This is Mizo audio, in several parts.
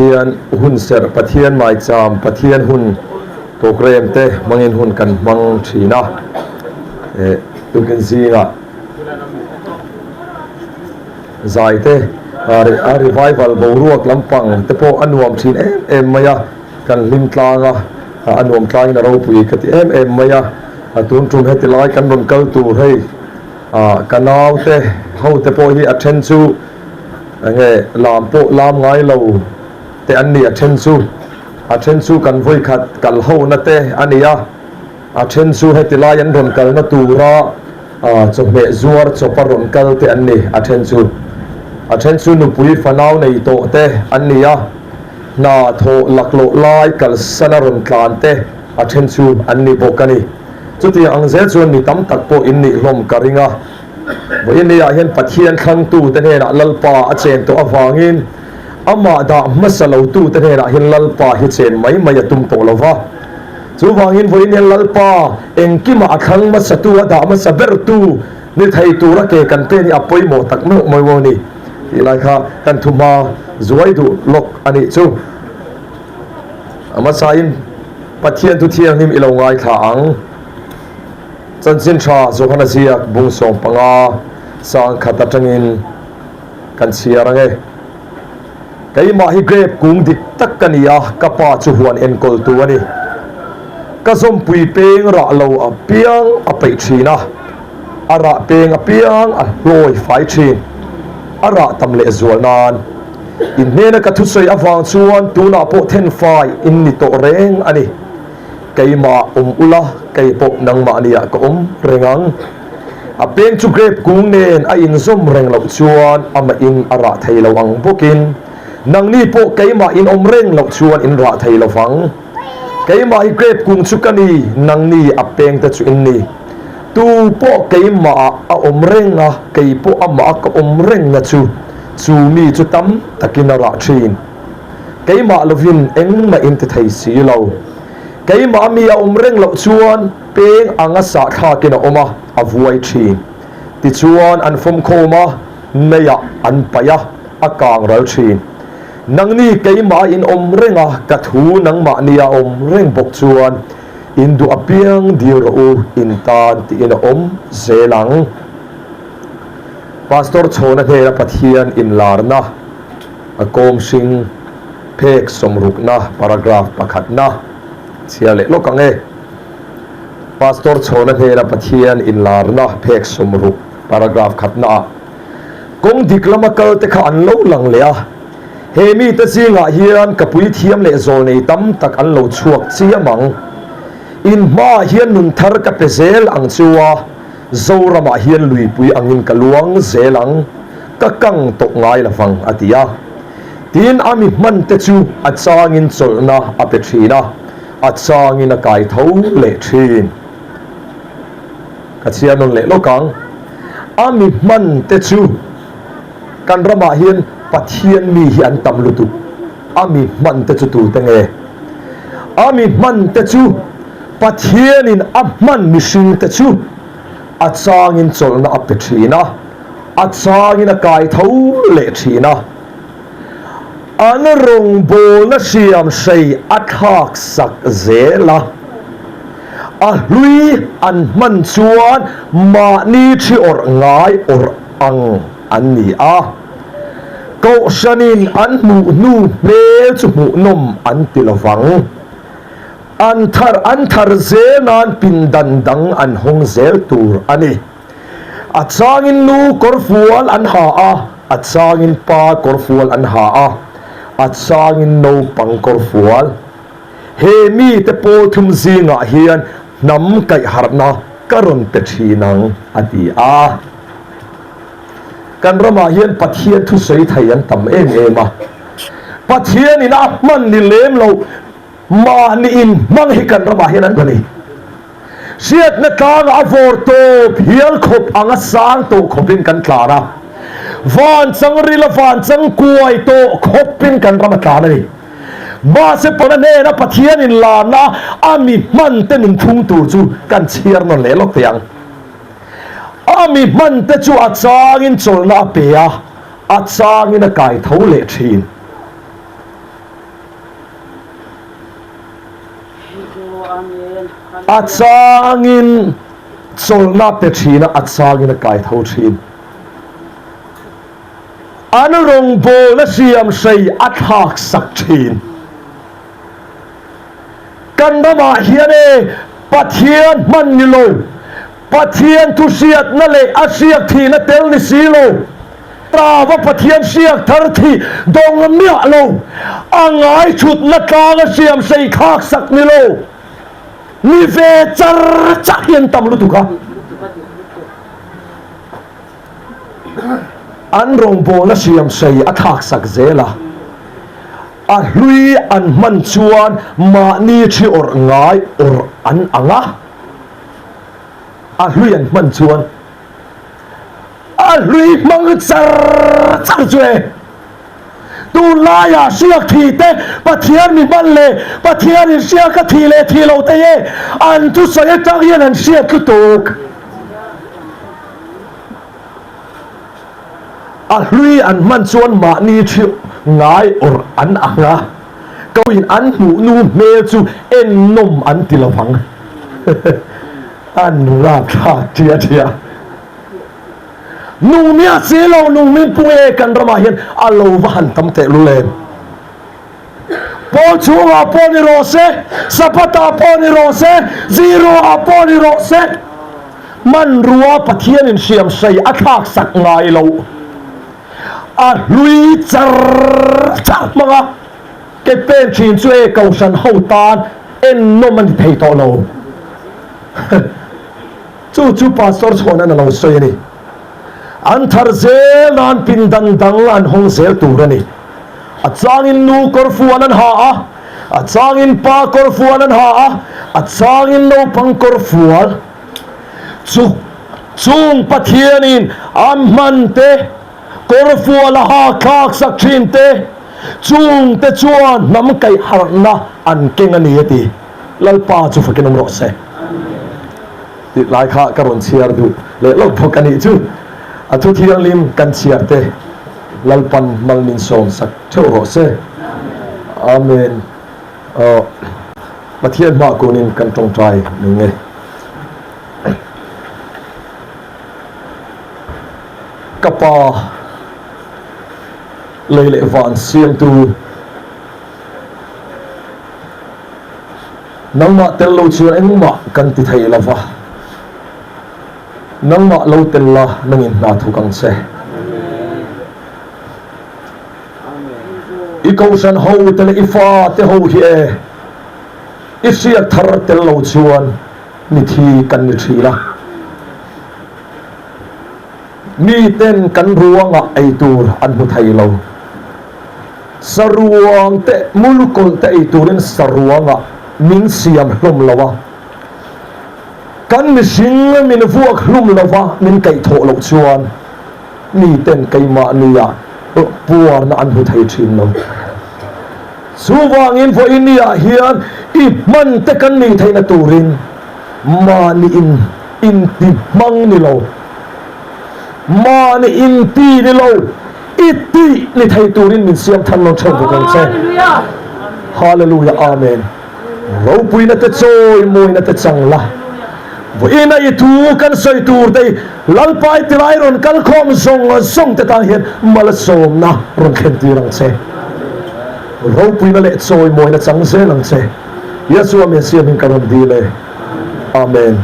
Pathian hun serh, Pathian maicham, Pathian hun programme te hmangin hun kan hmang thin a, tukin zingah zai te a revival boruak lampang te pawh a nuam thin em em mai a, kan hlim tlang a, a nuam tlangin a ropui ka ti em em mai a, tun tum heti lai kan rawn kal tur hei ka naute ho te pawh hi a then chu Enge lam pawh lam ngai lo te an ni a then chu a then chu kan vawikhat kal ho na te a ni a, a then chu heti lai an rawn kal na tura chawhmeh zuar chawp a rawn kal te an ni a then chu a then chu nupui fanau nei tawh te an ni a, hna thawh laklawh lai kalsan a rawn tlan te a then chu an ni bawk a ni. Chutiang ang zel chuan mi tam tak pawh in nih hlawm ka ring a. Vawiinniah hian Pathian thlangtute hnenah Lalpa a chen tawh avangin amah dah hmasa lotute hnenah hian Lalpa hi chen mai mai a tum tawh lo va. Chuvangin vawiin hian Lalpa engkimah a thlang hmasatu, a dah hmasa bertu ni thei tura ke kan pen hi a pawimawh tak meuh meuh a ni tih lai kha kan thuhma zuai duh lawk a nih chu. A hmasain Pathian thu thianghlim i lo ngaithla ang. Chanchin tha Johana ziak bung 15 sangkhat atangin kan chhiar ang e. Keimah hi grape kung dik tak ka ni a, ka pa chu huan enkawltu a ni. Ka zawmpui peng rah lo apiang a peih thin a, a rah peng apiang a hlawi fai thin, a rah tam leh zual nan. In hnena ka thusawi avang chuan tunah pawh thenfai in ni tawh reng a ni. Keimah awm ula, kei pawh nangmahniah ka awm reng ang. A peng chu grape kung nen a inzawm reng loh chuan amahin a rah thei lo ang bawkin, nangni pawh keimah in awm reng loh chuan in rah thei lo vang. Keimah hi grape kung chu ka ni, nangni a pengte chu in ni. Tu pawh keimahah a awm reng a, kei pawh amah a ka awm rengna chu, chu mi chu tam takin a rah thin. Keimah lovin engmah in ti thei si lo. Keimah mi a awm reng loh chuan peng anga sahthlakin a awm a, a vuai thin. Tichuan an fawmkhawm a, meiah an paih a, a kang ral thin. Nangni keimah in awm reng a, ka thu nangmahnia awm reng bawk chuan in duh apiang dil rawh u, in tan tiin a awm zel ang. Pastor Chhawna hnena Pathian inlarna. A kawm hring phek sawmrukna paragraph pakhatna chhiar leh lawk ang e. Pastor Chhawna hnena Pathian inlarna phek 60 paragraph khatnaah kawng dik lama kal te kha an lo lang leh a, he mite zingah hian ka puithiam leh zawlnei tam tak an lo chhuak chiam ang. In hmaah hian nun thar ka pe zel ang chu a. Zoramah hian luipui angin ka luang zel ang, ka kang tawh ngai lo vang, a ti a. Tin, a mi hmante chu a changin chawlhna a pe thin a, a changin a kai tho leh thin. Ka chhiar nawn leh lawk ang. A mi hmante chu kan ramah hian Pathian mi hi an tam lutuk. A mi hmante chu tute nge? A mi hmante chu. Pathianin a hman mihringte chu a changin chawlhna a pe thin a, a changin a kai tho leh thin a. An rawngbawlna hriam hrei a thlak sak zel a, a hlui an hman chuan mahni thi awrh ngai awrh ang an ni a. Kohhranin an hmuh hnu hmel chu hmuhnawm an ti lovang. An thar an thar zel nan pindan dang an hawng zel tur a ni. A changin nu kawrfual an ha a, a changin pa kawrfual an ha a, a changin naupang kawrfual. He mite pawl thum zingah hian hnam kaihharhna ka rawn pe thin ang, a ti a. Kan ramah hian Pathian thusawi thei an tam em em a. Pathianin a hman ni lem lo. Mahni in hmang hi kan ramah hian an ni. Hriatna tlangah a vawr tawp hial khawp anga sang tawh khawpin kan tlan a. Van chang rila van chang kuai tawh khawpin kan ram a tlan a ni. Mahse Pana hnena Pathian in larna a mi hman te nunphung tur chu kan chhiar nawn leh lawk thei ang. A mi hman te chu a changin chawlhna a pe a, a changin a kai tho leh thin. A changin chawlhna a pe thin a, a changin a kai tho thin. An rawngbawlna hriamhrei a thlak sak thin. Kan ramah hian e Pathian hman ni lo, Pathian thu hriatna leh a hriak thihna tel ni si lo, Tava Pathian hriak thar thih dawng miah lo, a ngai thutna tlanga hriamhrei thlak sak ni lo, ni ve char char hi an tam lutuk a. An rawngbawlna hriamhrei a thlak sak zel a, a hlui an hman chuan mahni thi awrh ngai awrh an ang a, a hlui an hman chuan a hlui hmang char char chu e. Tunlaiah hriak thi te Pathian mi hman leh Pathianin hriak a thi leh thi lo te hi an thusawi atang hian an hriat lutuk. A hlui an hman chuan mahni thi ngai awrh an ang a, koin an hmuh nu hmel chu ennawm an ti lo vang. An rapthlak tia tia. Nung miah si lo, nung min pung e kan ramah hian a lo va han tam tehlul em. Pawl chhungah pawh ni rawh se, Sabbath-ah pawh ni rawh se, Zero-ah pawh ni rawh se, hmanrua Pathianin hriamhrei a thlaksak ngai lo. A hlui char char hmang a, ke pen thin chu e Kohhran ho tan ennawm a ni thei tawh lo. Chu chu Pastor Chhuanan a lo sawi a ni. An thar zel nan pindan dang an hawng zel tur a ni. A changin nu kawrfuan an ha a, a changin pa kawrfuan an ha a, a changin naupang kawrfual. Chu chung Pathianin a hman te, kawrfual a ha thlak sak thin te, chungte chuan hnam kaihharhna an keng a ni a ti. Lalpa chu fakin awm rawh se. Tih lai kha ka rawn chhiar duh leh lawk bawk a nih chu. A thu thianghlim kan chhiar te Lalpan mal min sawm sak theuh rawh se. Amen. Aw Pathian hma kunin kan tawngtai ning e. Ka pa lei leh van siamtu Nangmah tel lo chuan engmah kan ti thei lo va, nangmah lo tel la nangin hna thawk ang che. I kohhran ho te leh i fa te ho hi e, i hriat thar tel lo chuan mithi kan ni thin a. Miten kan ruangah ei tur an hmu thei lo. Saruang te mulkawlh te ei turin saruangah min siam hlawm lo a, kan mihring min vuak hlum lo va min kaihthawh loh chuan miten keimahniah puarna an hmu thei thin lo. Chuvangin vawiiniah hian i hman te kan nih theihna turin mahni in inti hmang ni lo, mahni inti ni lo, i tih ni thei turin min siam than nawn theuh bawk ang che. Hallelujah Amen. Ropuina te chawi mawina te chang la. Vawiina i thu kan sawi tur te Lalpa i tilai rawn kal khawm zawng zawng te tan hian malsawmna rawn thlen tir ang che. Ropuina leh chawi mawina chang zel ang che. Yeshua Messiah hming ka rawn dil e. Amen.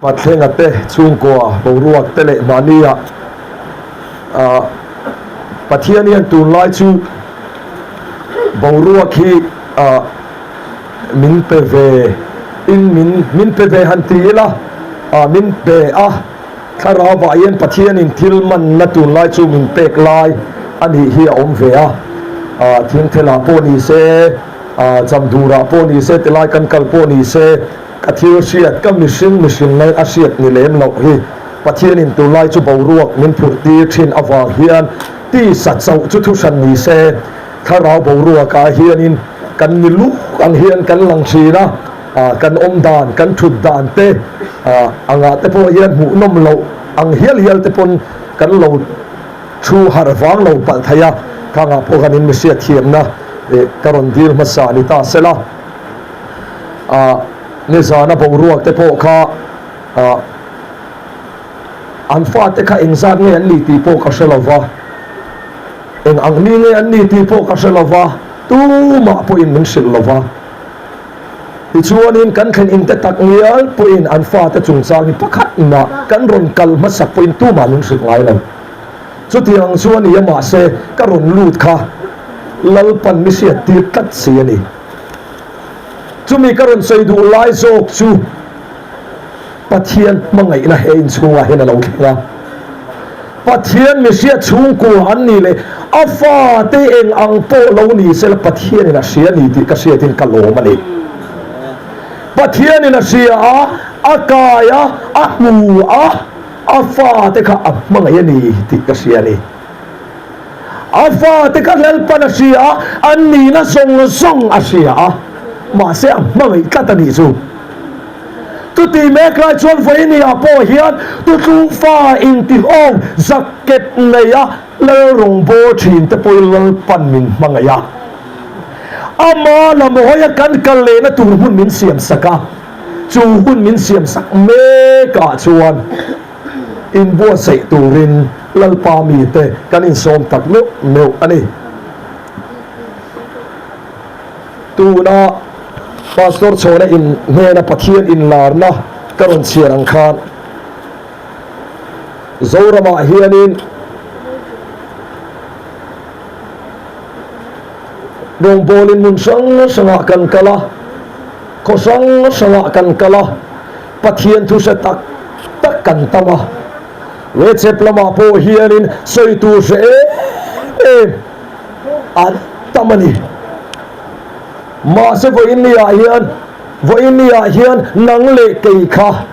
Pathlenga te chhungkua boruak te leh mahnia Pathian hian tunlai chu boruak hi min pe ve in min min pe ve han ti ila min pe a thlarau vah hian Pathianin thil manna tunlai chu min pek lai a nih hi a awm ve a thingthelah pawh ni se chamdurah pawh ni se tilai kan kal pawh ni se Ka thil hriat, ka mihring mihring ngaih a hriat ni lem loh hi. Pathianin tunlai chu boruak min phurh tir thin avang hian tisa chauh chu thuhran ni se, thlarau boruakah hianin kan ni luk ang hian kan lang thin a, kan awm dan, kan thut dan te angah te pawh hian hmuhnawm loh ang hial hial te pawn kan lo thu harh vang lo palh thei a, khangah pawh khan in mi hriatthiamna. Ka rawn dil hmasa ni ta sela, nizana boruak te pawh kha an fate kha engzat nge an ni tih pawh ka hre lo va, eng ang mi nge an ni tih pawh ka hre lo va, tumah pawhin min hrilh lo va. Tichuanin kan thlen inte tak ngial pawhin an fate chungchang hi pakhat mah kan rawn kal hmasak pawhin tumah min hrilh ngai lo. Chutiang chu a ni a, mahse ka rawn lut kha Lalpan mi hriat tir tlat si a ni. Chumi ka rawn sawi duh lai zawk chu Pathian hmangaihna he inchhungah hian a lo thleng a. Pathian mi hriat chhungkua an nih leh a fate eng ang pawh lo ni sela Pathianin a hria a ni tih ka hriatin ka lawm a ni. Pathianin a hria a, a kai a, a hmu a, a fate kha a hmangaih a ni tih ka hria a ni. A fate kha Lalpan a hria a, an nihna zawng zawng a hria a, mahse a hmangaih tlat a nih chu. Chutih mek lai chuan vawinia pawh hian tutlung fa intihawm zakep nei a Lal rawngbâwl thin te pawhin Lalpan min hmangaih a. Ama lam hawia kan kal lehna tur hmun min siam sak a, chu hun min siam sak mekah chuan inbuatsaih turin Lalpa mite kan insawm tak meuh meuh a ni. Tuna Pastor Chhawna in hnena Pathian inlarna ka rawn chhiar ang khan Zoramah hianin rawngbawlin hmun hrang hrangah kan kal a, khaw hrang hrangah kan kal a, Pathian thu hre tak tak kan tam a. Wecep lamah pawh hianin sawi tur hre em em an tam a ni. Mahse vawiinniah hian, vawiinniah hian nang leh kei kha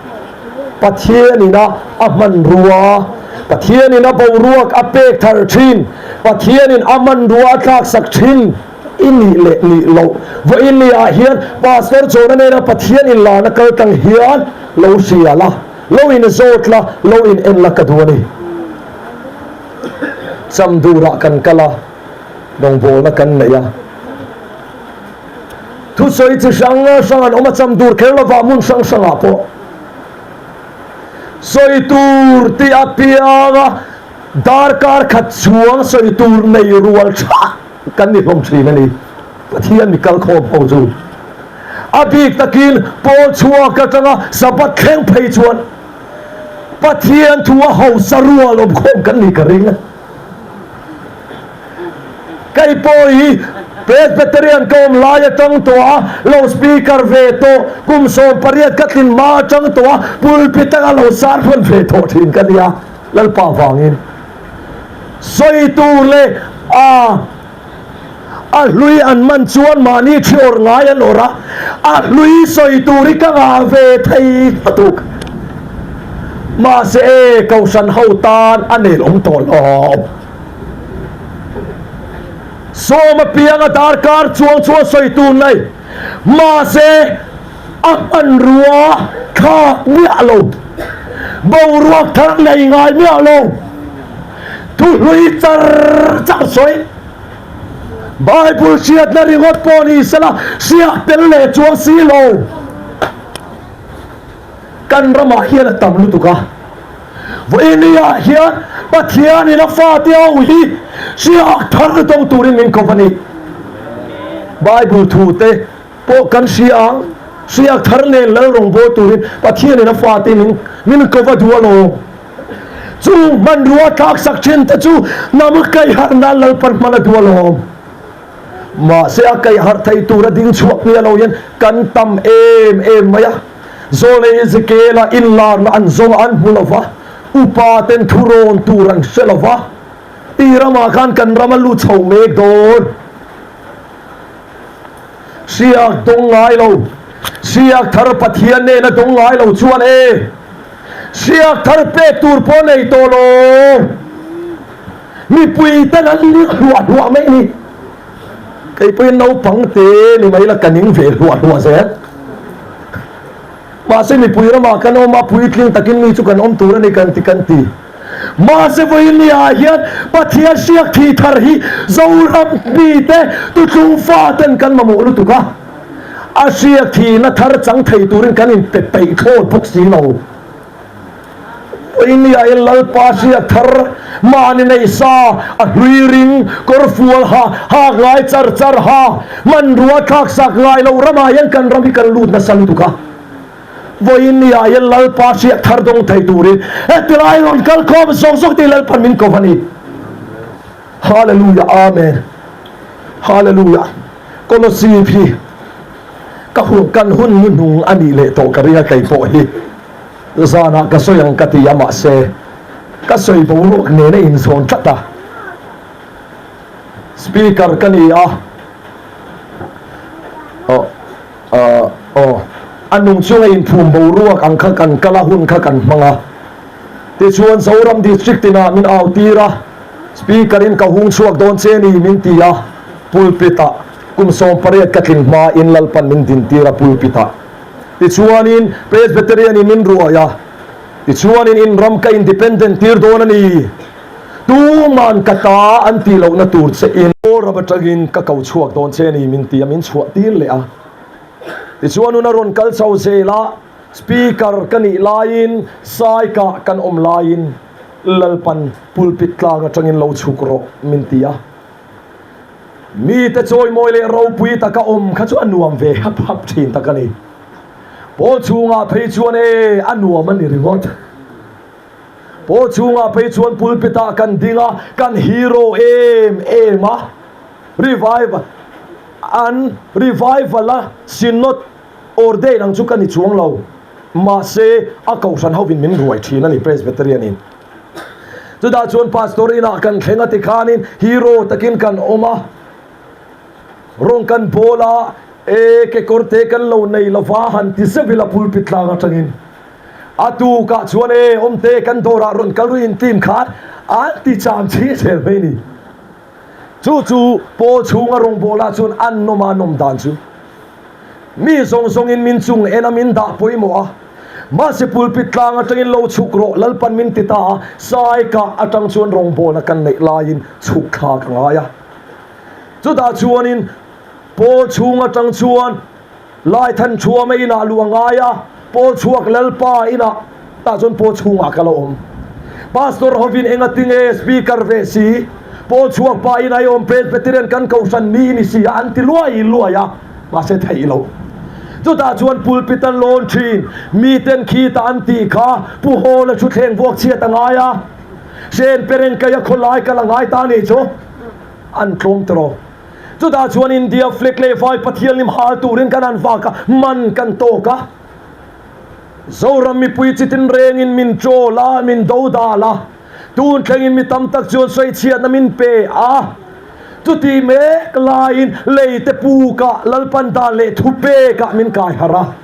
Pathianina a hmanrua, Pathianin a boruak a pek thar thin, Pathianin a hmanrua a tlaksak thin i nih leh nih loh. Vawiinniah hian Pastor Chawna nena Pathian inlarna kal tang hian lo hria la, lo inzawt la, lo in en la ka duh a ni. Chamdurah kan kal a, rawngbawlna kan nei a. Thusawi chi hrang hrang an awm a, chamdur kher lovah hmun hrang hrangah pawh sawi tur tih a piang a, darkar khat chhuang sawi tur nei rual tha kan ni hlawm thin a ni. Pathian mi kal khawm ho chu a bik takin pawl chhuak atanga Sabbath thleng phei chuan Pathian thu a hausa rual awm khawm kan nih ka ring a. Kei pawh hi Presbyterian ka awm lai atang tawh a, lo speaker ve tawh, kum 18 ka tlin hma atang tawh a, pulpit anga lo sermon ve tawh thin ka nia, Lalpa vangin sawi tur leh a. A hlui an man chuan mahni thi awrh ngai an awrh a, a hlui sawi tur hi ka ngah ve thei lutuk. Mahse e, Kohhran ho tan a nel awm tawh lo. Sawm apianga darkar chuang chuan sawi tur nei, mahse a hmanrua thlak miah lo, boruak thar nei ngai miah lo, thuhlui char char sawi. Bible hriatna ringawt pawh ni sela hriak tel leh chuang si lo. Kan ramah hian a tam lutuk a, vawinia hian Pathianin a fate ho hi hriak thar dawng turin min kawp a ni. Bible thu te pawh kan hria ang, hriak thar nen lal rawngbâwl turin Pathianin a fate min min kawp a duh alawm. Chung hmanrua tlaksak thin te chu hnam kaihharh nan Lalpan hman a duh alawm. Mahse a kaihharh thei tura ding chhuak nia lo hian kan tam em em mai a. Zawlei Ezekiela inlarna an zawng a an hmu lo va, upa ten thurawn tur an hre lo va, ti ramah khan kan ram a lut chho mek dawn. Hriak dawng ngai lo, hriak thar Pathian nena dawng ngai lo chuan e, hriak thar pek tur pawh nei tawh lo. Mipui ten an ning hluah hluah mai a ni. Kei pawhin naupang te ni mai la ka ning ve hluah hluah zel. Mahse mipui ramah kan awm a, puitling takin mi chu kan awm tur a ni kan ti kan ti. Mahse vawiin-ah hian Pathian hriak thih thar hi Zoram mite tutlung faten kan mamawh lutuk a, a hriak thihna thar chang thei turin kan inpe peih thlawt bawk si lo. Vawiin-ah hian Lalpa hriak thar mahni nei sa, a hlui ring, kawr fual ha, hak ngai char char ha, hmanrua thlaksak ngai lo ramah hian kan ram hi kan lut nasa lutuk a. Vawiin ni ah hian Lalpa hriak thar dawng thei turin heti lai rawn kal khawm zawk zawk te Lalpan min ko a ni. Hallelujah Amen Hallelujah Kolosip hi ka hun kan hun hnuhnung a nih leh tawh ka ring a kei pawh hi zanah ka sawi ang ka ti a mahse ka sawi boruak nen a inzawn tlat a speaker ka ni a aw Aw, a nung chunga inphum boruak ang kha kan kal a, hun kha kan hmang a. Tichuan Zoram District inah min au tir a, Speaker in ka hung chhuak dawn che ni min ti a, pulpit ah kum 18 ka tlin hma in Lalpan min din tir a pulpit ah. Tichuanin Presbyterian in min ruai a, tichuanin in ram ka independent tir dawn a ni. Tuman ka ta an tih lohna tur che in. Ram atangin ka ko chhuak dawn che ni min ti a, min chhuah tir leh a. Tichuan hun a rawn kal chho zel a, Speaker ka nih laiin Saikah kan awm laiin Lalpan pulpit tlang atangin lo chhuk rawh min ti a. Mite chawimawi leh ropui taka awm kha chu a nuam ve hap hap thin tak a ni. Pawl chhungah phei chuan e a nuam a ni ringawt. Pawl chhungah phei chuan pulpit ah kan ding a, kan hero em em a, revival an revival a synod ordain ang chu ka ni chuang lo, mahse a kohhran hovin min ruai thin a ni Presbyterian in. Chutah chuan pastor inah kan thleng a tikhanin hero takin kan awm a, rawng kan bawl a, e kekawr te kan lo nei lova han ti zeuh ila pulpit tlang atangin. A tukah chuan e awmte kan dawrah rawn kal ruih in team khan an ti cham chhi zel mai ni. Chu chu pawl chhunga rawngbawlah chuan an nawm a nawm dan chu mi zawng zawngin min chung en a min dah pawimawh a. Mahse pulpit tlang atangin lo chhuk rawh Lalpan min ti ta a, Saikah atang chuan rawngbawlna kan neih laiin chhuk thla ka ngai a. Chutah chuanin pawl chhung atang chuan Laithan Thuama inah luh a ngai a, Pawl chhuak Lalpa inah tah chuan Pawl chhungah ka lo awm. Pastor hovin enga tinge speaker ve si, Pawl chhuak pa inah i awm Presbyterian kan kohhran mi i ni si a an ti luai luai a, mahse theih loh. Chutah chuan pulpit an lawn thin, miten khitah an tih kha Pu Hawla thuthleng vuak chhiat a ngai a, Hren Perengkaia khawlai kal a ngai ta nih chu an tlawm tawh. Chutah chuan India flag leh vai Pathianlim hal turin kan han vak a, man kan tawk a. Zoram mipui chitin rengin min chawl a, min dodal a. Tun thlengin mi tam tak chuan sawichhiatna min pe a. Chuti mek laiin lei te pukah Lalpan dan leh thupekah min kai harh a.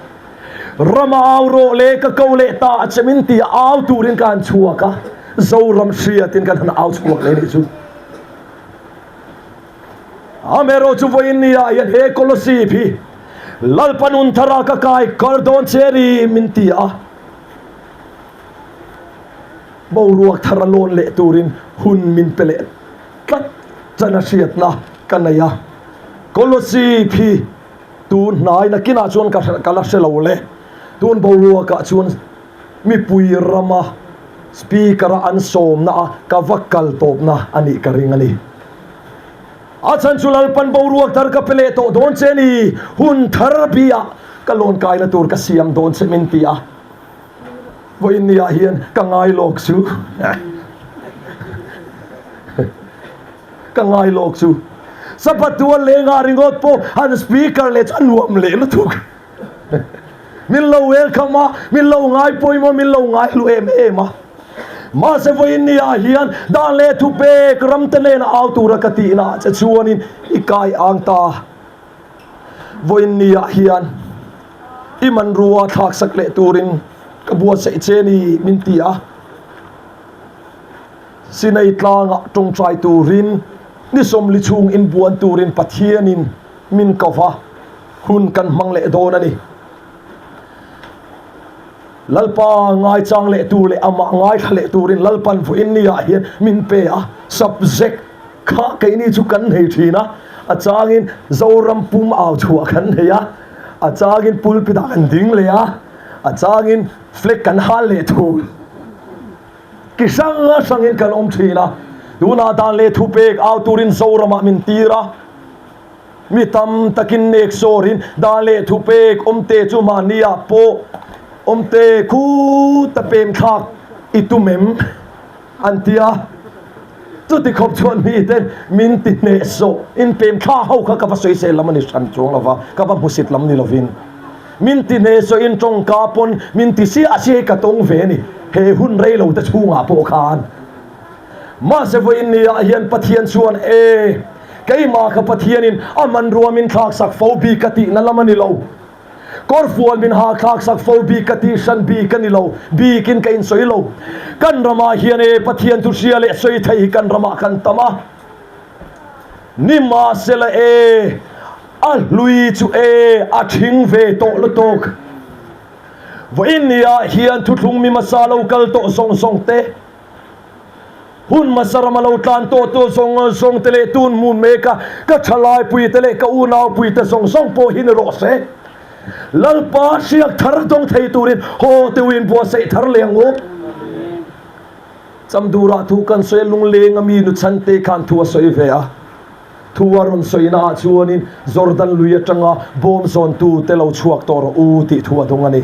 Rama au rawh le ka ko leh ta a che min ti a, au turin ka han chhuak a. Zoram hriatin kan han au chhuak leh nih chu. Amaherawh chu vawiin ni ah hian he Kolosip hi Lalpa nun thara ka kai kal dawn che ri min ti a, boruak thara lawn leh turin hun min pe leh tlat chana hriatna ka nei a. Kolosip hi tun hnai nakinah chuan ka la hre lo le, tun boruakah chuan mipui rama Speaker a an sawmna a ka va kal tawpna a nih ka ring a ni. A chhan chu Lalpan boruak thar ka pe leh tawh dawn che ni, hun thar biah ka lawn kaina tur ka siam dawn che min ti a. Vawiin ni ah hian ka ngai lawk chu ka ngai lawk chu Sabbath tual lengah ringawt pawh han speaker leh chu a nuam leh lutuk. Min lo welcome a, min lo ngai pawimawh, min lo ngai hlu em em a. Mahse vawiin ni ah hian dan leh thupek ram te nena au tura ka tihna ah che chuanin i kai ang ta. Vawiin ni ah hian i manrua thlaksak leh turin ka buatsaih che ni min ti a. Sinai tlangah tawngtai turin ni sawmli chhung inbuan turin Pathianin min ko va. Hun kan hmang leh dawn a ni. Lalpa ngaichang leh tur leh amah ngaithla leh turin Lalpan vawiin ni ah hian min pe a, subject kha keini chu kan nei thin a, a changin Zoram pum au chhuah kan nei a, a changin pulpit ah kan ding leh a, a changin flag kan hal leh thul. Ki hrang hrangin kan awm thin a, tunah dan leh thupek au turin Zoramah min tir a. Mi tam takin nek sawrin dan leh thupek awmte chu mahniah pawh awmte khuta pem thlak i tum em? an ti a. Chuti khawp chuan miten min ti hnehsawh in pem thlak ho kha ka va sawisel lam a ni hran chuang lo va, ka va hmusit lam ni lovin min ti hnehsawh in tawngka pawn min ti siah siah hi ka tawng ve a ni he hun rei lo te chhungah pawh khan. Mahse vawiin ni ah hian Pathian chuan e, keimah kha Pathianin a hmanrua min thlaksak fo bik ka tihna lam a ni lo. Kawrfual min ha thlaksak fo bik ka tih hran bik a ni lo, bikin ka insawi lo. Kan ramah hian e, Pathian thu hria leh sawi thei hi kan ramah kan tam a. Nimahsela e, a hlui chu e, a ṭhing ve tawh lutuk. Vawiin ni ah hian thuthlung mi hmasa lo kal tawh zawng zawng te, Hun hmasa rama lo tlan tawh tu zawng zawng te leh tun hmun meka ka thalaipui te leh ka unaupui te zawng zawng pawh hi ni rawh se. Lalpa hriak thar dawng thei turin haw teuh in buatsaih thar leh ang u. Chamdurah thu kan sawi a, lungleng a mi nu chhante khan thu a sawi ve a. Thu a rawn sawina ah chuanin Jordan lui atanga bawm zawntu te lo chhuak tawh rawh u tih thu a dawng a ni.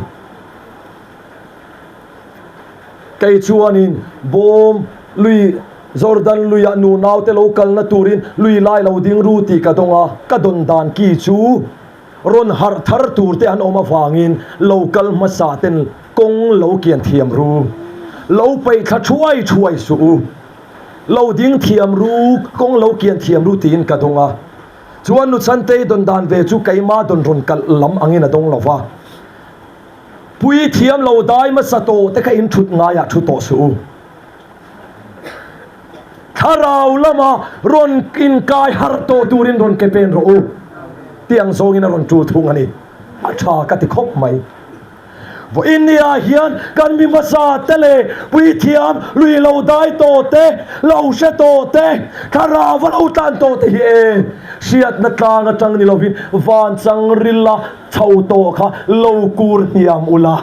Kei chuanin bawm lui Jordan luiah nu naute lo kalna turin lui lai lo ding ru tih ka dawng a, ka dawn dan ki chu rawn harh thar tur te an awm avangin lo kal hmasa ten kawng lo kian thiam ru, lo peih thla thuai thuai suh u, lo ding thiam ru, kawng lo kian thiam ru tiin ka dawng a. Chuan nu Chantei dawn dan ve chu keima dawn rawn kalh lam angin a dawng lo va. Pui thiam lo dai hmasa tawh te kha in thut ngaiah thu tawh suh u. Thlarau lama rawn inkai harh tawh turin rawn ke pen rawh u tih ang zawngin a rawn tul thung a ni. A tha ka ti khawp mai. Vawiin nia hian kan mi hmasa te leh puithiam lui lo dai tawh te, lo hre tawh te, thlarau va lo tlan tawh te hi e hriatna tlang atang ni lovin van chang rila Chho tawh kha lo kur hniam ula,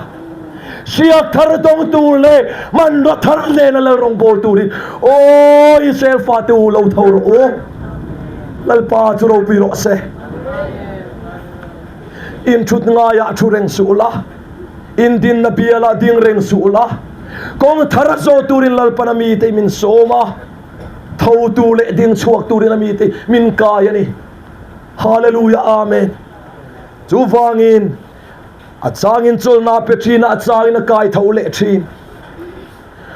hriak thar dawng tur leh hmanraw thar nena lal rawngbâwl turin Aw Israel fate u lo tho rawh u, Lalpa chu ropui rawh se. In thut ngaiah thu reng suh ula, in dinna bialah ding reng suh ula, kawng thar zawh turin Lalpan a mite min sawm a, tho tur leh ding chhuak turin a mite min kai a ni. Hallelujah Amen. Chuvangin a changin chawlhna a pe thin a, a changin a kai tho leh thin.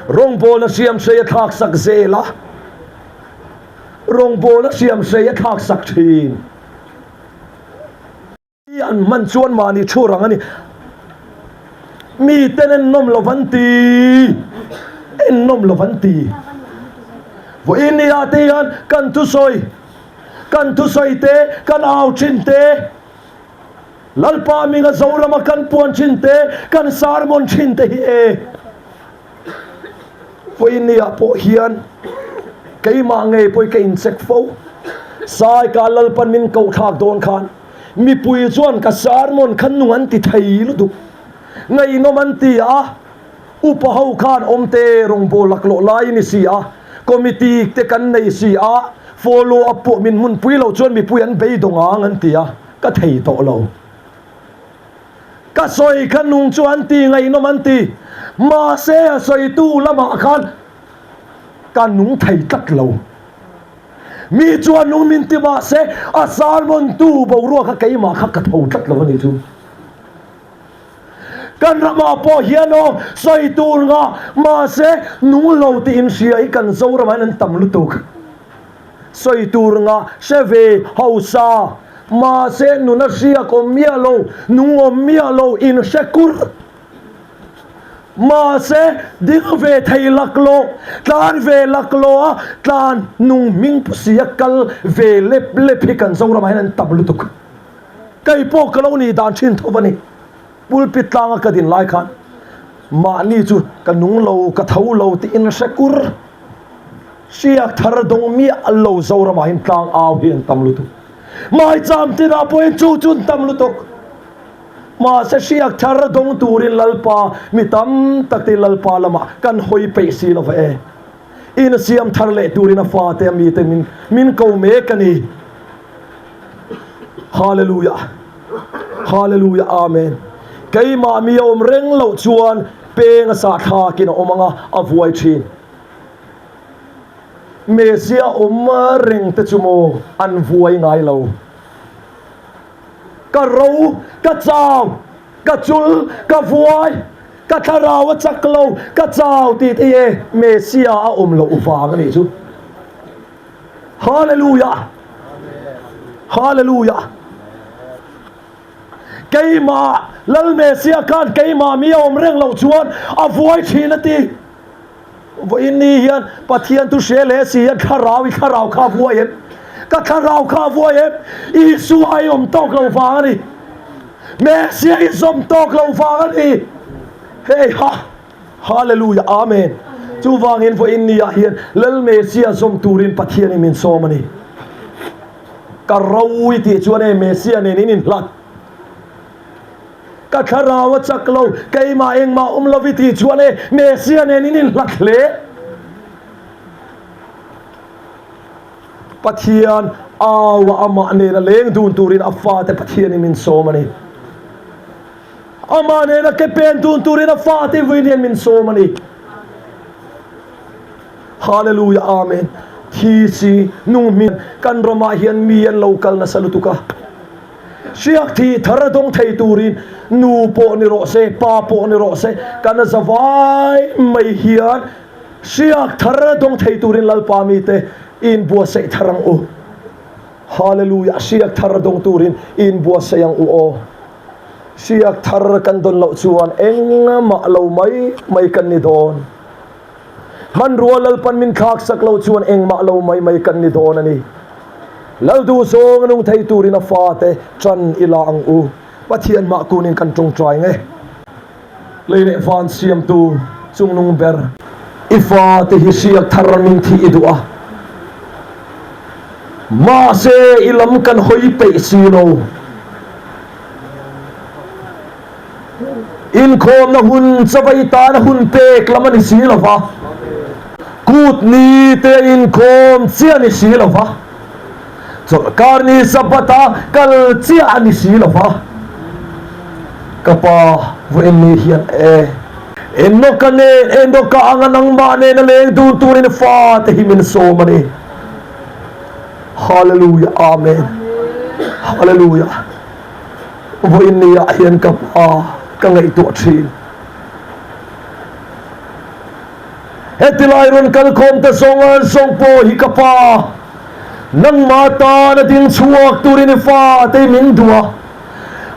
Rawngbawlna hriamhrei a thlak sak zel a, rawngbawlna hriamhrei a thlak sak thin. Mi an hman chuan mahni thu rang a ni. Miten ennawm lo van ti, ennawm lo van ti. Vawiin nia te hian kan thusawi Kan thusawi te, kan au thin te, Lalpa hminga Zorama kan puan thin te, kan sermon thin te hi e. Vawinia pawh hian keimah ngei pawh hi ka incheck fo. Saika Lalpan min koh thlak dawn khan mipui chuan ka sermon kha nung an ti thei lutuk. Ngaihnawm an ti a. Upa ho khan awmte rawngbâwl laklawh lai ni si a, committee te kan nei si a, follow up pawh min hmunpui lo chuan mipui an beidawng ang an ti a, ka thei tawh lo. Ka sawi kha nung chu an ti ngaihnawm an ti, mahse a sawitu lamah khan ka nung thei tlat lo. Mi chuan nung min ti mahse a sermon tu boruak kha keimah kha ka tho tlat lo a nih chu. Kan ramah pawh hian aw sawi tur ngah mahse nung lo tih inhria hi kan Zoramah hian an tam lutuk. Sawi tur ngah hre ve hausa mahse nuna hriak awm miah lo, nung awm miah lo inhre kur. Mahse ding ve thei laklawh, tlan ve laklawh a tlan nung hming pu sia kal ve lep lep hi kan Zoramah hian an tam lutuk. Kei pawh ka lo nih dan thin tho a ni. Pulpit tlanga ka din lai khan. Mahni chu ka nung lo, ka tho lo tiin hre kur. Hriak thar dawng miah lo Zoramah hian tlang au hi an tam lutuk. Maicham tinah pawhin chu chu an tam lutuk. Mahse hriak thar dawng turin Lalpa mi tam tak te Lalpa lamah kan hawi peih si lo va e. In siam thar leh turin a fate a mite min min ko mek a ni. Hallelujah. Hallelujah Amen. Keimah mi a awm reng loh chuan peng a sah thlakin a awm anga a vuai thin. Mesia awm reng te chu maw an vuai ngai lo. Ka ro, ka chau, ka chul, ka vuai, ka thlarau a chak lo, ka chau tih te hi e Mesia a awm loh vang a nih chu. Hallelujah! Hallelujah! Keimah Lal Mesia khan keimah mi a awm reng loh chuan a vuai thin a ti. Vawiin ni hian Pathian thu hre leh si hian thlarau i thlarau kha a vuai em? Ka thlarau kha a vuai em? Isua i awm tawk lo vang a ni. Mesia i zawm tawk lo vang a ni. Hei ha! Hallelujah! Amen! Chuvangin vawiin ni ah hian Lal Mesia zawm turin Pathianin min sawm a ni. Ka ro i tih chuan e Mesia nen in inhlat. Ka thlarau a chak lo, keimah engmah awm lo i tih chuan e Mesia nen in inhlat hle. Pathian au a amah nen a leng dun turin a fate Pathianin min sawm a ni. Amah nena ke pen dun turin a fate vawiin hian min sawm a ni. Hallelujah Amen. Thi si nung hmin kan ramah hian mi an lo kal nasa lutuk a. Hriak thi thar dawng thei turin nu pawh ni rawh se, pa pawh ni rawh se, kan zavai mai hian hriak thar dawng thei turin Lalpa mite inbuatsaih thar ang u. Hallelujah Hriak thar dawng turin inbuatsaih ang u aw. Hriak thar kan dawn loh chuan engmah lo mai mai kan ni dawn. Hmanrua Lalpan min thlak sak loh chuan engmah lo mai mai kan ni dawn a ni. Lalduh zawng a nung thei turin a fate ṭan i la ang u. Pathian mah kunin kan ṭawngṭai nge. Lei leh van siamtu chungnung ber. I fate hi hriak thar min thih i duh a, mahse i lam kan hawi peih si lo. Inkhawmna hun chawei tana hun pek lam a ni si lo va, kut ni te a inkhawm chiah a ni si lo va. Chawlhkar ni Sabbath a kal chiah a ni si lo va, ka pa vawiin ni hian e. Enoka nen, Enoka anga nangmah nena leng dun turin fate hi min sawm a ni. Hallelujah, Amen. Hallelujah. Vawiin ni ah hian ka pa ka ngaihtuah thin. Heti lai rawn kalkhawm ta zawng zawng pawh hi ka pa, nangmah tana ding chhuak turin i fate hi min duh a,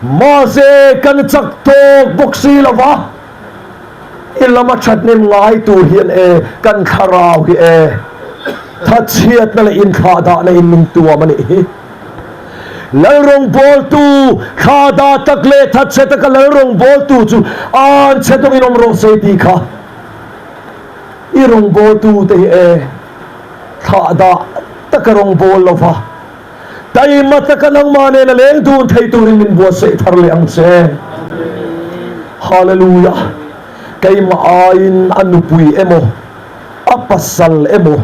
mahse kan chak tawk bawk si lo va, i lama thathnem ngai tur hian e kan thlarau hi e thatchhiatna leh inthlahdahna in min tuam a nih hi. Lalrawngbawltu thlahdah tak leh thatchhe taka lalrawngbawltu chu an chhe dawngin awm rawh se tih kha. I rawngbawltute hi e thlahdah taka rawngbâwl lo va, taima taka nangmah nena leng dun thei turin min buatsaih thar leh ang che. Hallelujah! Keimah aiin a nupui emaw, a pasal emaw,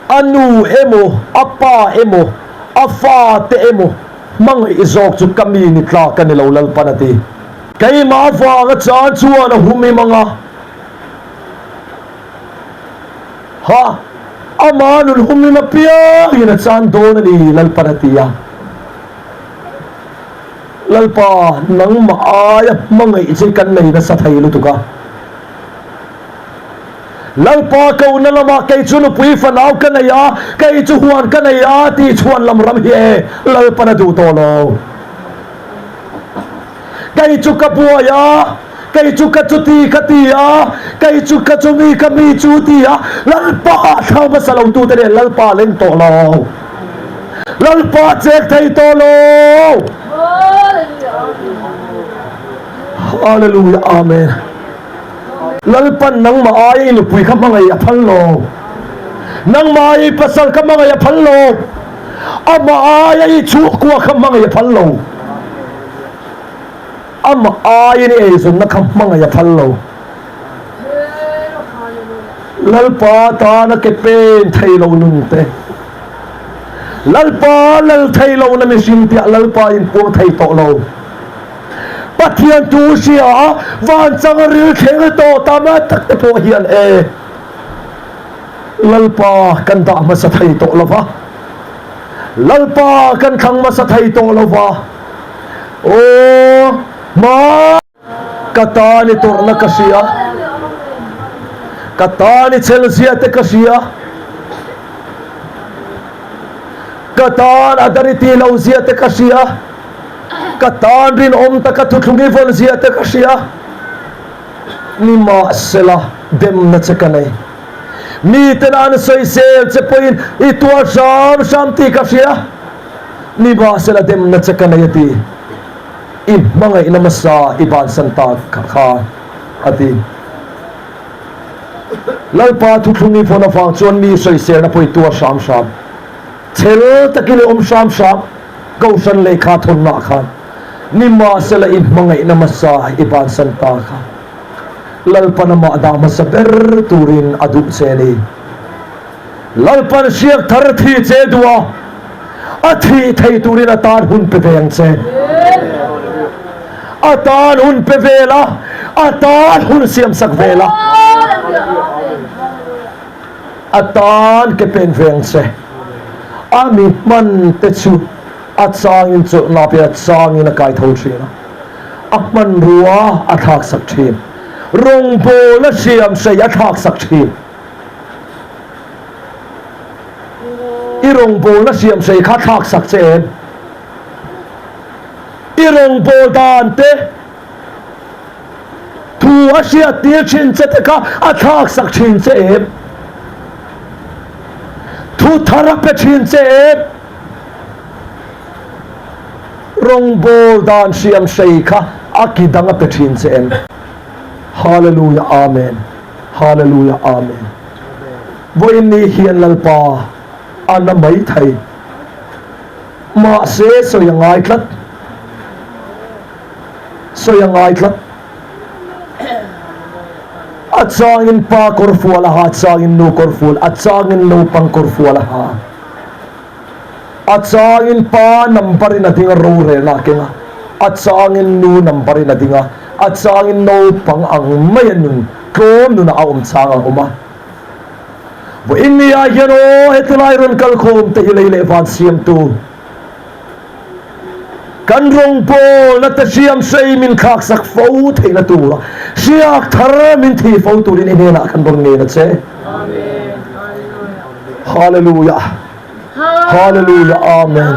a nu emaw, a pa emaw, a fate emaw hmangaih zawk chu ka mi ni tlak a ni lo Lalpan a ti. Keimah avanga chan chuan a hum im ang a. Ha, ama nun humhim apiangin a chan dawn a ni, Lalpan a ti a. Lalpa, nangmah aia hmangaih che kan nei nasa thei lutuk a. Lalpa kohna lamah kei chu nupui fanau ka nei a, kei chu huan ka nei a tih chhuan lam ram hi e Lalpan a duh tawh lo. Kei chu ka buai a, kei chu ka chuti ka ti a, kei chu ka chumi ka mi chu ti a, Lalpa ah thlang hmasa lo tute nen Lalpa leng tawh lo. Lalpa chek thei tawh lo. Hallelujah Amen. Lalpan nangmah aia i nupui kha hmangaih a phal lo. Nangmah aia i pasal kha hmangaih a phal lo. Amah aia i chhungkua kha hmangaih a phal lo. Amah aiin i eizawnna kha hmangaih a phal lo. Lalpa tana ke pen thei lo nun te, Lalpa lal thei lo na mihring tiah Lalpa in puang thei tawh lo. Pathian tu hria a van chang ril thleng tawh tam tak te pawh hian e Lalpa kan dah hmasa thei tawh lo va, Lalpa kan thlang hmasa thei tawh lo va, aw hma. Ka tan i tawrhna ka hria, ka tan i chelzia te ka hria, ka tan a dar i tih loh zia te ka hria, ka tan rinawm taka thuthlung i vawn zia te ka hria. Nimahsela demna che ka nei. Miten an sawisel che pawhin i tuar hram hram tih ka hria. Nimahsela demna che ka nei a ti. I hmangaihna hmasa i bansan ta kha, a ti. Lalpa thuthlung i vawn avang chuan mi sawiselna pawh i tuar hram hram. Chhel takin i awm hram hram, Kohhran lehkha thawnnaah khan. Nimahsela i hmangaihna hmasa i bansan ta kha. Lalpan amah dah hmasa ber turin a duh che a ni. Lalpan hriak thar thi che duh a, a thih thei turin a tan hun pe ve ang che. A tan hun pe ve la, a tan hun siamsak ve la. A tan ke pen ve ang che. A mi hman te chu a changin chawlhna pe a changin a kai tho thin a, a hmanrua a thlaksak thin. Rawngbawl a hriamhrei a thlaksak thin. I rawngbawlna siamsei kha thlak sak che em? I rawngbâwl dan te, thu a hriattir thin che te kha a thlak sak thin che em? Thu thar a pe thin che em? Rawngbâwl dan siamsei kha a ki dang a pe thin che em? Hallelujah Amen. Hallelujah Amen Vawiin ni hian Lalpa a na mai thei mahse sawi a ngai tlat sawi a ngai tlat a changin pa kawr fual a ha a changin nu kawr fual a changin naupang kawr fual a ha. A changin pa number in a ding a rorelna a keng a, a changin nu number in a ding a, a changin naupang ang mai a nun tlawm nunah a awm chang a awm a. Vawiin ni ah hian aw heti lai rawn kal khawm te hi lei leh van siamtu kan rawngbawlna te hriam hrei min thlaksak fo theihna tura hriak thar min thih fo turin i hnenah kan rawn ngen a che. Hallelujah. Hallelujah Amen.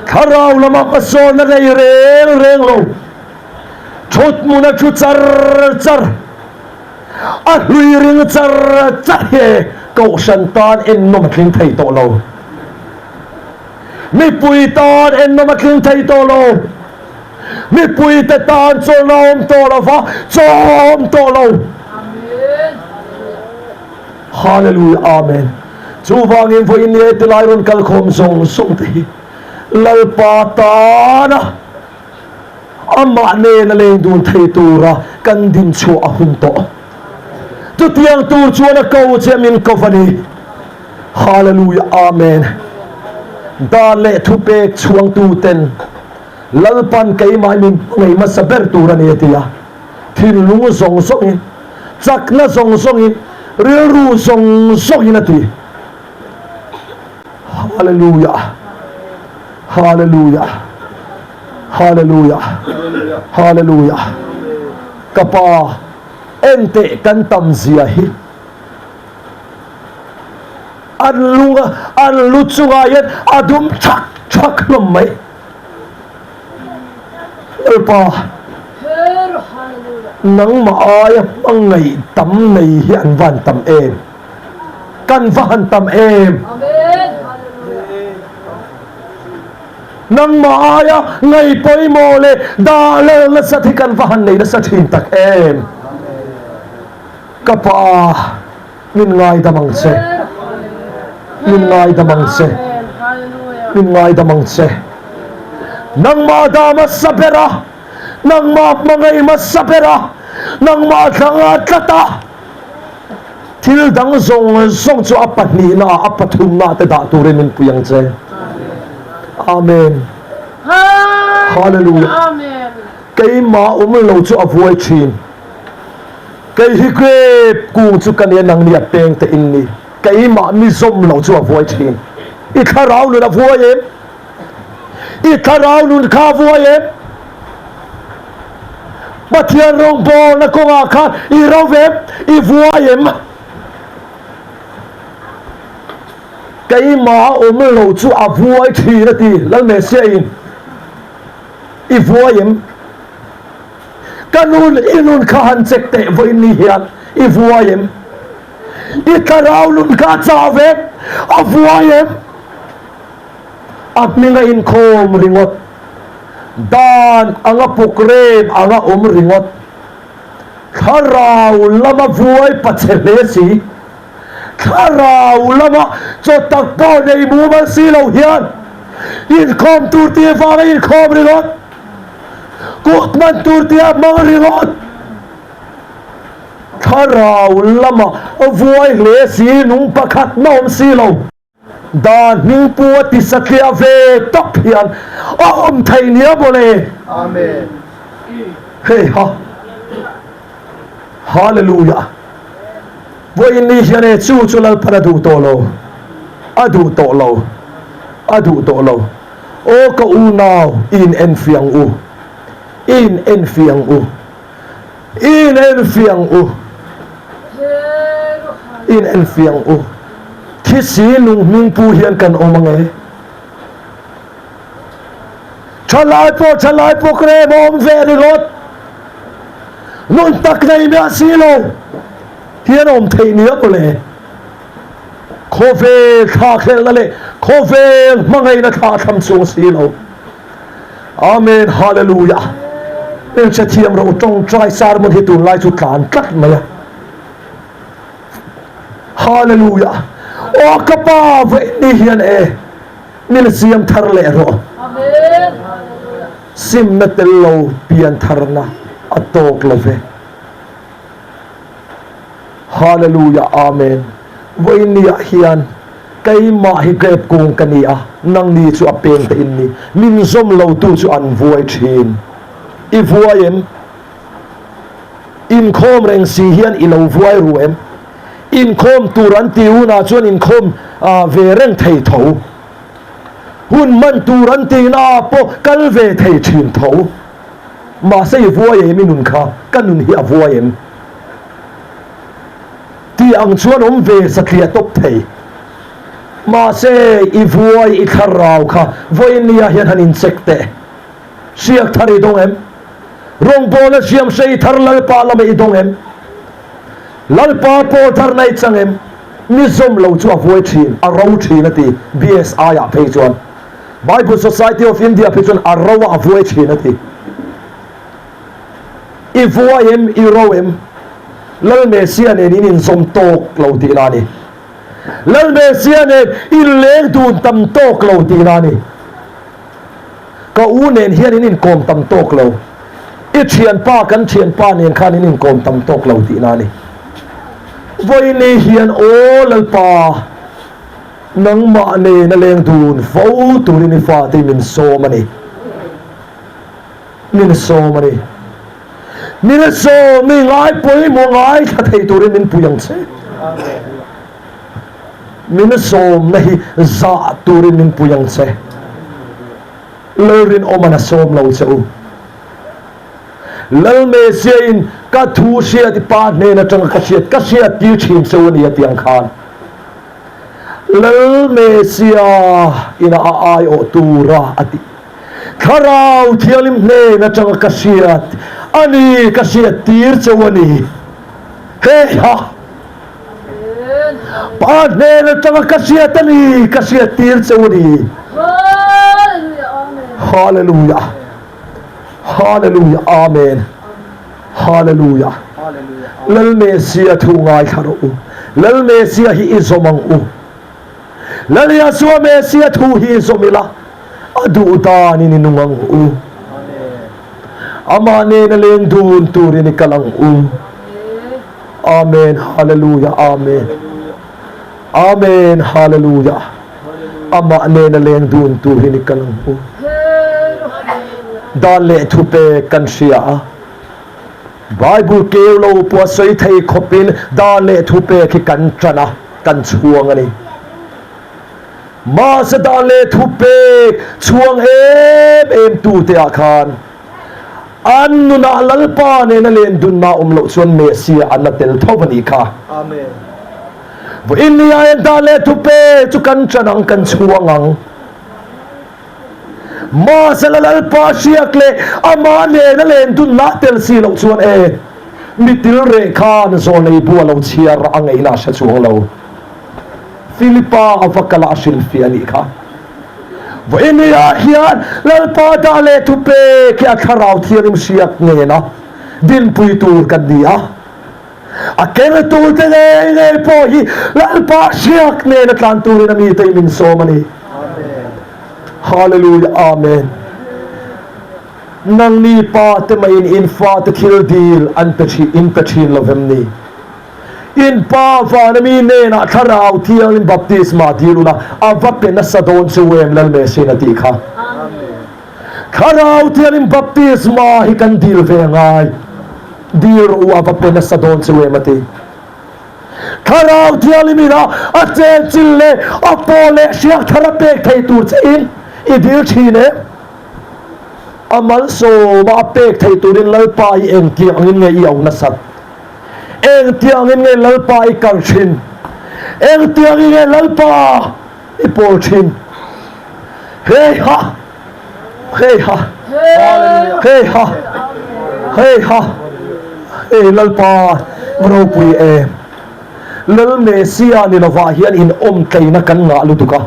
Thlarau lama hmasawnna nei reng reng lo. Thut hmuna thu char char a hlui ring char char hi kohhran tan ennawm a tling thei tawh lo. Mipui tan ennawm a tling thei tawh lo. Mipuite tan chawlhna a awm tawh lo va, chaw a awm tawh lo. Hallelujah Amen. Chuvangin vawiin ni e tilai rawn kal khawm zawng zawng te hi Lalpa tana amah nena leng dun thei tura kan din chhuah a hun tawh. Chutiang tur chuan a ko che min ko va ni. Hallelujah Amen. Dan leh thupek chhuangtu ten Lalpan keimah min hmangaih hmasa ber tur a ni a ti a. Thinlung zawng zawngin, chakna zawng zawngin, rilru zawng zawngin a ti. Hallelujah! Hallelujah! Hallelujah! Hallelujah! Ka pa, enteh kan tam zia hi. An lung an lu chungah hian a dum thak thak hlawm mai. Lalpa, nangmah aia hmangaih tam nei hi an van tam em? Kan va han tam em? Nangmah aia ngaih pawimawh leh dah lel nasat hi kan va han nei nasa thin tak em? Ka Pa, min ngaidam ang che. Min ngaidam ang che. Min ngaidam ang che. Nangmah dah hmasa ber a, nangmah hmangaih hmasa ber a, nangmah thlanga tlat a, thil dang zawng zawng chu a pahnihna ah, a pathumna ah te dah turin min pui ang che. Amen. Hallelujah. Keimah awm lo chu a vuai thin. Kei hi grape kung chu ka nia nang nia peng te in ni. Keimah mi zawm lo chu a vuai thin. I thlarau nun a vuai em? I thlarau nun kha a vuai em? Pathian rawngbawlna kawngah khan i ro em? I vuai em? Keimah awm lo chu a vuai thin a ti Lal Messiah in. I vuai em? Ka nun, i nun kha han check teh vawiin ni hian i vuai em? I thlarau nun kha a chau em? A vuai em? A hming a inkhawm ringawt. Dan anga puk rem anga awm ringawt. Thlarau lama vuai pachhe hle si. Thlarau lama chaw tak pawh nei mumal si lo hian inkhawm tur tih vanga inkhawm ringawt. Kut hman tur tia hmang ringawt. Thlarau lama vuai hle si nung pakhat na awm si lo. Dan hming pu a ti satliah ve tawp hian a awm thei nia mawle. Amen. Hei ha. Hallelujah. Vawiin ni hian e chu chu Lalpan a duh tawh lo. A duh tawh lo. A duh tawh lo. Aw ka unau i in enfiah ang u. I in enfiah ang u. I in enfiah ang u. I in enfiah ang u. Thisi lung hming pu hian kan awm ang e. Thalai pawh thalai pawh krem a awm ve ringawt. Nun tak nei miah si lo hian awm theih nia mawle. Khawvel thlakhlelhna leh khawvel hmangaihna thlahthlam chung si lo. Amen Hallelujah. Hmelchhe thiam ro tawngtai sermon hi tunlai chu tlan tlat mai a. Hallelujah. Aw ka pa vawiin ni hian e min siam thar leh rawh. Simna tel lo pian tharna a tawk lo ve. Hallelujah Amen Vawiin ni ah hian keimah hi grape kung ka ni a, nangni chu a peng te in ni, min zawm lo tu chu an vuai thin. I vuai em? Inkhawm reng si hian i lo vuai ru em? Inkhawm tur an ti hunah chuan inkhawm ve reng thei tho. Hun hman tur an tihna ah pawh kal ve thei thin tho. Mahse i vuai em i nun kha, ka nun hi a vuai em? Tih ang chuan awm ve satliah tawp thei. Mahse i vuai i thlarau kha vawiin nia hian han incheck teh. Hriak thar i dawng em? Rawngbawlna hriam hrei thar Lalpa lamah i dawng em? Lalpa pawl thar na i chang em? Mi zawm lo chu a vuai thin, a ro thin a ti BSI ah phei chuan. Bible Society of India phei chuan a ro a a vuai thin a ti. I vuai em, i ro em? Lal Messia nen in inzawm tawk lo tihna a ni. Lal Messia nen in leng dun tam tawk lo tihna a ni. Ka u nen hian in inkawm tam tawk lo. I thianpa kan thianpa nen khan in inkawm tam tawk lo tihna a ni. Vawiini hian aw Lalpa, Nangmah nena leng dun fo turin i fate min sawm a ni. Min sawm a ni. Min sawm i ngai pawimawh ngaithla thei turin min pui ang che. Min sawmna hi zah turin min pui ang che. Lalrinawman a sawm lo che u. Lal Messiah-in ka thu hriat i pa hnen atanga ka hriat ka hriat tir thin che u a ni a tih ang khan. Lal Messiah ina a aiawh tura a tih. Thlarau Thianghlim hnen atanga ka hriat a ni, ka hriat tir cheu a ni. Hei ha! Pa hnen atanga ka hriat a ni, ka hriat tir cheu a ni. Hallelujah! Hallelujah! Amen! Hallelujah! Lal Messia thu ngaithla rawh u. Lal Messia hi i zawm ang u. Lal Yahshua Messia thu hi i zawm ila, a duh danin i nung ang u. Amah nena leng dun turin i kal ang u. Amen Hallelujah Amen Amen Hallelujah Amah nena leng dun turin i kal ang u. Dan leh thupek kan hria a. Bible keu lo pawh a sawi thei khawpin dan leh thupek hi kan tan a, kan chhuang a ni. Mahse dan leh thupek chhuang em em tute ah khan an nunah Lalpa nena len dunna awm loh chuan Messiah an la tel tho a nih kha. Vawiin ni ah hian dan leh thupek chu kan tan ang, kan chhuang ang. Mahsela Lalpa hriak leh amah nena len dunna tel si loh chuan e, mi til reh khan zawlei bu a lo chhiar a ngaihna a hre chuang lo. Philipa a va kal a a hrilhfiah a nih kha. Vawinia hian Lalpa dah leh thupek hi a thlarau thianghlim hriak nena dinpui tur kan ni a. A kengtute ngei ngei pawh hi Lalpa hriak nena tlan turin a mite hi min sawm a ni. Hallelujah Amen. Nangni pa te maiin in fate thil dil an pe thin in pe thin lo vem ni? In pa vana mi nenah thlarau thianghlim baptisma dil una a va pe nasa dawn chu em Lal Mesian a tih kha. Thlarau thianghlim baptisma hi kan dil ve ngai. Dil rawh u a va pe nasa dawn chu em a ti. Thlarau thianghlim ina a chenchilh leh a paw leh hriak thar a pek thei tur che in i dil thin em? A malsawma a pek thei turin Lalpa hi engtiang angin nge i au nasat? Engtiang angin nge Lalpa i kal thin? Engtiang angin nge Lalpa i pawl thin? Hei ha! Hei ha! Hei ha! Hei ha! Hei Lalpa ropui em! Lal Messia ni lovah hian in awm tleina kan ngah lutuk a.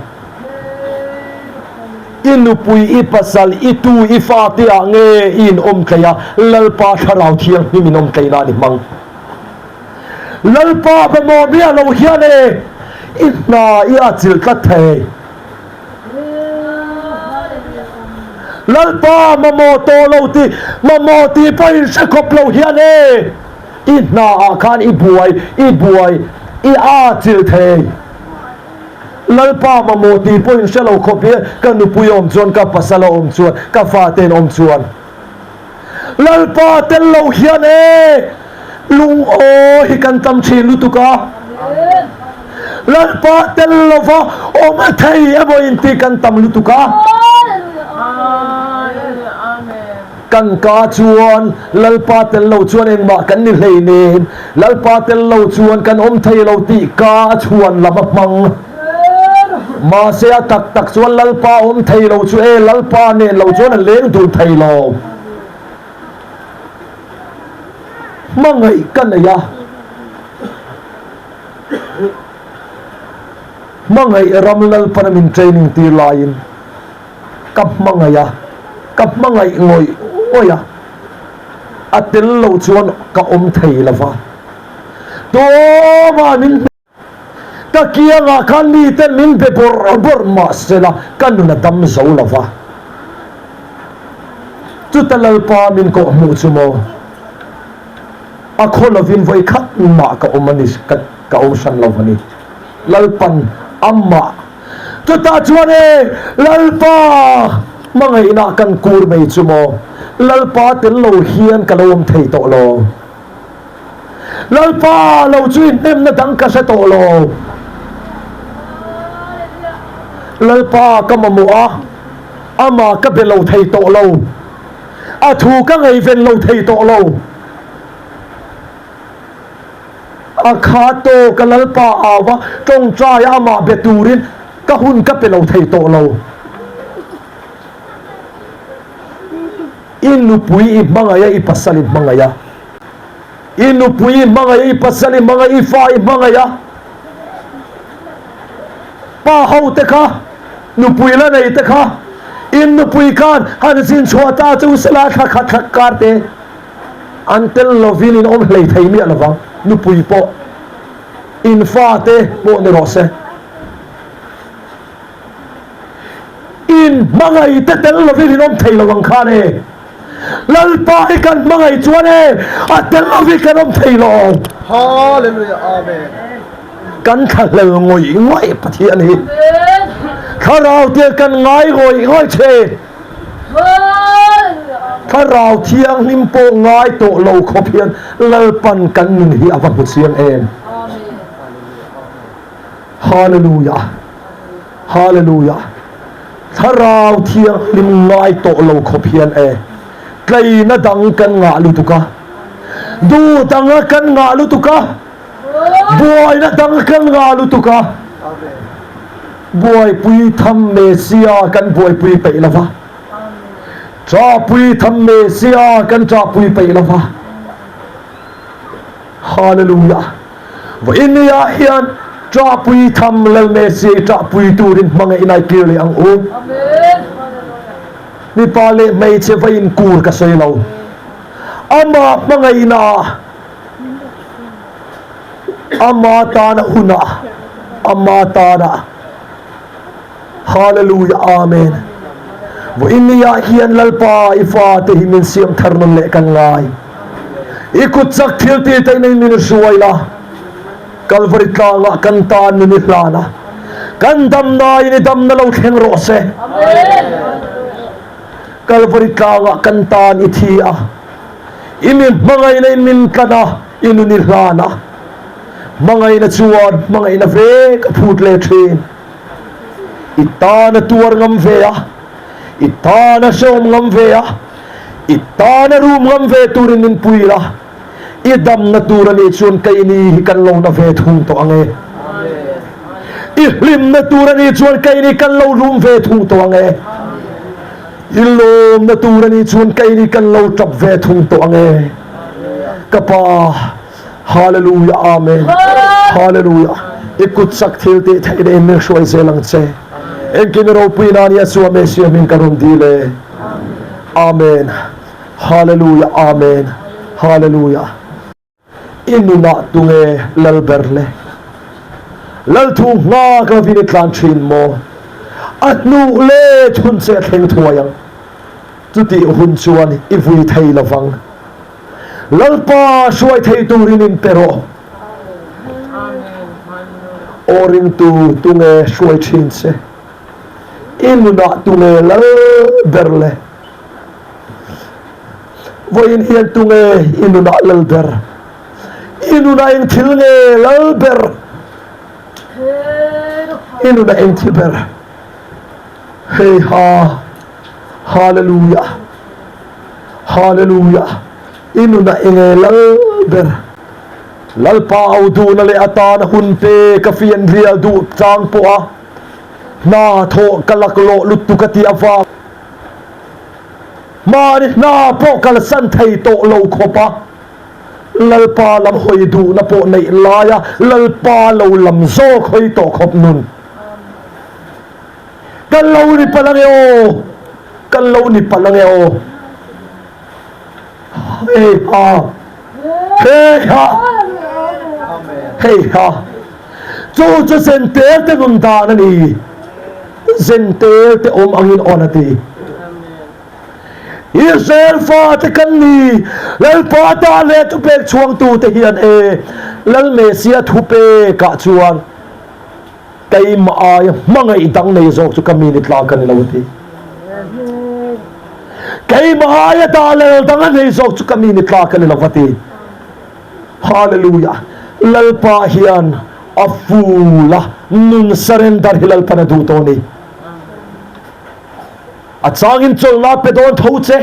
I nupui, i pasal, i tu, i fate ah nge i in awm tlei a, Lalpa Thlarau Thianghlim in awm tleina a ni hmang. Lalpa mamawh miah lo hian e i hna i atchilh tlat thei. Lalpa mamawh tawh lo tih, mamawh tih pawh in hre khawp lo hian e i hna ah khan i buai, i buai, i atchilh thei. Lalpa mamawh tih pawh in hre lo khawp hi ka nupui a awm chuan, ka pasal a awm chuan, ka fate an awm chuan Lalpa tel lo hian e lungawi hi kan tam thin lutuk a. Lalpa tel lova awm a thei emaw inti kan tam lutuk a. Kan ka chuan Lalpa tel lo chuan engmah kan ni hlei nen, Lalpa tel lo chuan kan awm thei lo tih ka a chhuan lam a hmang. Mahse a tak tak chuan Lalpa awm thei lo chu e, Lalpa nen lo chuan a leng dun thei lo. Hmangaih ka nei a. Hmangaih ram Lalpana min training tir laiin. Ka hmangaih a, ka hmangaih ngawih ngawih a, a tel loh chuan ka awm thei lo va. Tumah min hne, ka kiangah khan miten min be bawrh bawrh mah sela ka nun a dam zo lo va. Chuta Lalpa min kawh hmuh chu maw, a khaw lovin vawi khat mah ka awm a ni, ka awm hran lo a ni. Lalpan amah. Chutah chuan e, Lalpa, hmangaihna kan kur mai chu maw? Lalpa tel lo hian ka lo awm thei tawh lo. Lalpa lo chu inhnemna dang ka hre tawh lo. Lalpa ka mamawh a, amah ka be lo thei tawh lo. A thu ka ngaihven lo thei tawh lo. A kha tawk a Lalpa au va, tawngtai a amah be turin ka hun ka pe lo thei tawh lo. I nupui i hmangaih a, i pasal i hmangaih a. I nupui i hmangaih a, i pasal i hmangaih a, i fa i hmangaih a. Pa ho te kha, nupui la nei te kha, in nupui khan han zin chhuah ta chu sela thla khat thla kar te. An tel lovin in awm hlei thei miah lovang. nupui pawh, in fate pawh ni rawh se. In hmangaihte tel lovin in awm thei lo ang khan e. Lalpa hi kan hmangaih chuan e, a tel lovin kan awm thei lo. Hallelujah Amen. Kan thlahlel ngawih ngawih Pathian hi. Thlarau tia kan ngai ngawih ngawih che. Thlarau thianghlim pawh ngai tawh lo khawp hian Lalpan kan nun hi a va hmu chiang em. Hallelujah Hallelujah Thlarau thianghlim ngai tawh lo khawp hian e tleina dang kan ngah lutuk a, duh danga kan ngah lutuk a, buaina dang kan ngah lutuk a, buaipui tham Messia kan buaipui peih lo va, ṭahpui tham Messia kan ṭahpui peih lo va. Hallelujah. Vawiin ni ah hian ṭahpui tham Lal Messi ṭahpui turin hmangaih in ai kir leh ang u. Mipa leh hmeichhe vawiin kur ka sawi lo. Amah hmangaihna ah, ama tana hunah, ama tana. Hallelujah Amen Vawiin ni ah hian Lalpa i fate hi min siam thar nawn leh kan ngai. I kut chak thil ti te in min hruai la. Kalvari tlangah kan tan nun i hlan a. Kan damna in i damna lo thleng rawh se. Kalvari tlangah kan tan i thi a. I mi hmangaihna in min tlan a, i nun i hlan a. Hmangaihna chuan hmangaihna vek a phut leh thin. I tan a tuar ngam ve a, i tan a hrehawm ngam ve a, i tan a rum ngam ve turin min pui la, i damna tur a nih chuan keini hi kan lo na ve thung tawh ang e. I hlimna tur a nih chuan keini kan lo rum ve thung tawh ang e. I lawmna tur a nih chuan keini kan lo tap ve thung tawh ang e. Ka Pa. Hallelujah Amen Hallelujah I kut chak thil tih theih na in min hruai zel ang che Engkim i ropui nan Yeshua Messiah hming ka rawn dil e Amen Hallelujah Amen Hallelujah I nunah tunge lal ber le Lal thu nghak lovin i tlan thin maw A hnuh let hun che a thleng thuai ang Chutih hun chuan i vui thei lovang. Lalpa hruai thei turin in pe rawh. Aw ringtu tunge hruai thin che? I nunah tunge lal ber le? Vawiin hian tunge i nunah lal ber? I nunah eng thil nge lal ber? I nunah eng thil ber? Hei ha! Hallelujah! Hallelujah! I nunah enge lal ber? Lalpa au duhna leh atana hun pe ka fian rial duh chang pawha hna thawh ka laklawh lutuk a tih avang mahni hna pawh kalsan thei tawh lo khawpa Lalpa lam hawi duhna pawh neih laia Lalpa lo lam zawk hawi tawh khawp nun. Kan lo ni palh ange aw, kan lo ni palh ange aw. Hei ha, hei ha, hei ha. Chu chu zentel te nun dan a ni. Zentel te awm angin awn a ti. Israel fate kan ni, Lalpa tan leh thupek chhuangtute hian e, Lal Messia thupekah chuan Keimah aia hmangaih dang nei zawk chu ka mi ni tlang ka ni lo a ti. Keimah aia dah lel dang a nei zawk chu ka mi ni tlang ka ni lo a ti. Hallelujah! Lalpa hian a ful a nun surrender hi Lalpan a duh tawh a ni. A changin chawlhna a pe dawn tho che.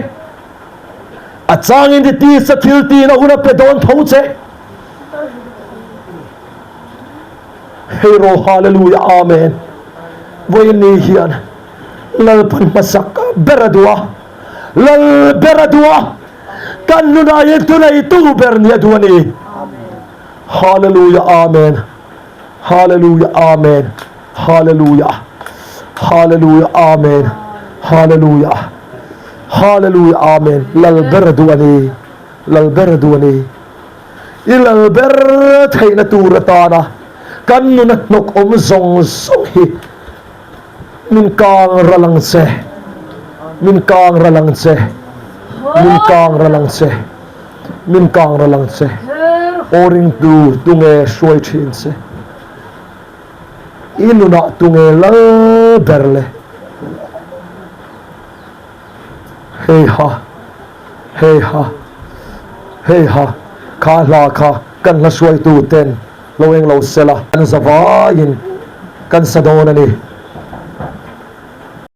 A changin i tisa thil tihna hun a pe dawn tho che. Hei rawh Hallelujah Amen Vawiin ni hian Lalpan hmasak ber a duh a, Lal ber a duh a, kan nunah hian thuneitu ber nih a duh a ni. Hallelujah Amen Hallelujah Amen Hallelujah Hallelujah Amen Hallelujah Hallelujah Amen Lal ber a duh a ni Lal ber a duh a ni. I lal ber theihna tur atana kan nuna hnawk awm zawng zawng hi min kang ral ang che, min kang ral ang che, min kang ral ang che, min kang ral ang che. Aw ringtu tunge hruai thin che? I nunah tunge lal ber le? Hei ha, hei ha, hei ha, kha hla kha kan hla hruaitu ten lo eng lo sela. Kan za vaiin kan sa dawn a ni.